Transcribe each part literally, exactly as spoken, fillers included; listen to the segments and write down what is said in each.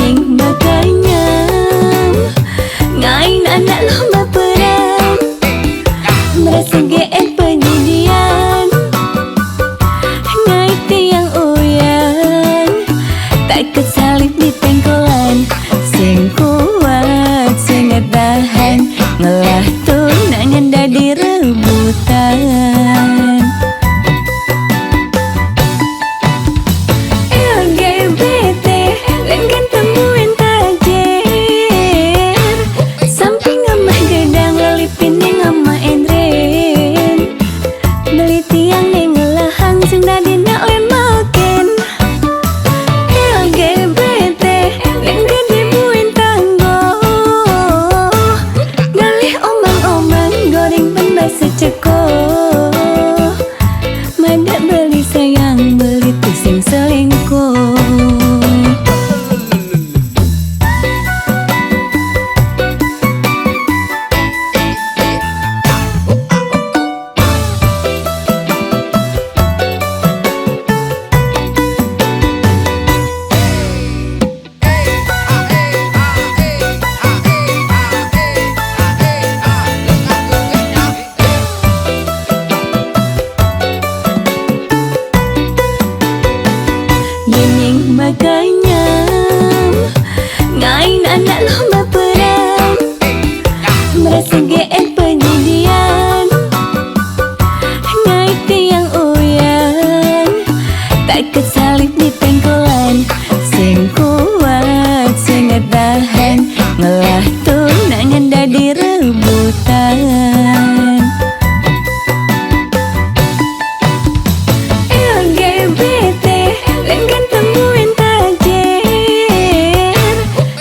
Makanya ngain anak lu baperan, merasa G R penyidian. Ngai tiang uyan, tak kesalib di tengkolan. Sing kuat, sing tahan, ngelah tunangan dadi rebutan. L G B T, lain ganteng buin tajir. Samping amah gedang, lali pining amah endren. Beli tiang ning ngelahang, sing dadi nak len makin. L G B T, lain gede buin tangguh. Ngalih omang-omang, goreng ban basa ceko. Madak beli sayang, beli tu sing selingkuh. Yening makanyam, ngain anak lu baperan, merasa G R penyidian. Ngai tiang uyan, tak kesalib di tengkolan. Sing kuat, sing tahan, ngelah tunangan dadi rebutan. L G B T, lain ganteng buin tajir.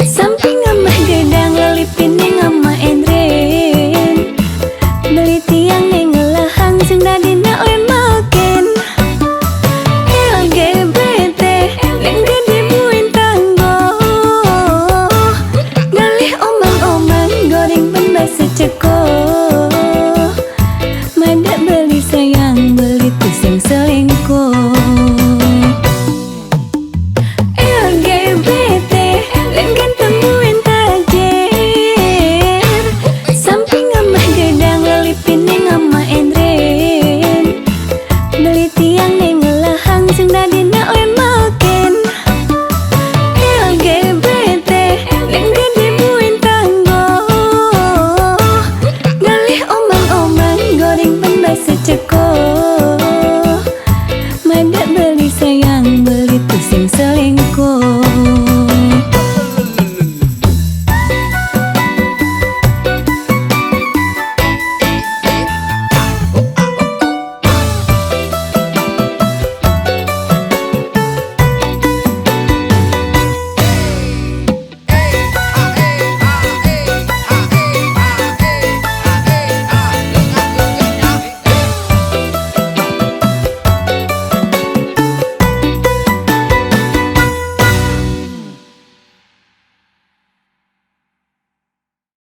Samping amah gedang, lali pining amah endren. Beli tiang ning ngelahang, sing dadi nak len makin. L G B T, lain gede buin tangguh. Ngalih omang-omang, goreng ban basa ceko. Madak beli sayang, beli tu sing selingkuh. L G B T, lain ganteng buin tajir. Samping amah gedang, lali pining amah endren. Beli tiang ning ngelahang, sing dadi nak len makin. L G B T, lain gede buin tangguh. Ngalih omang-omang, goreng ban basa ceko. Madak beli sayang, beli tu sing selingkuh.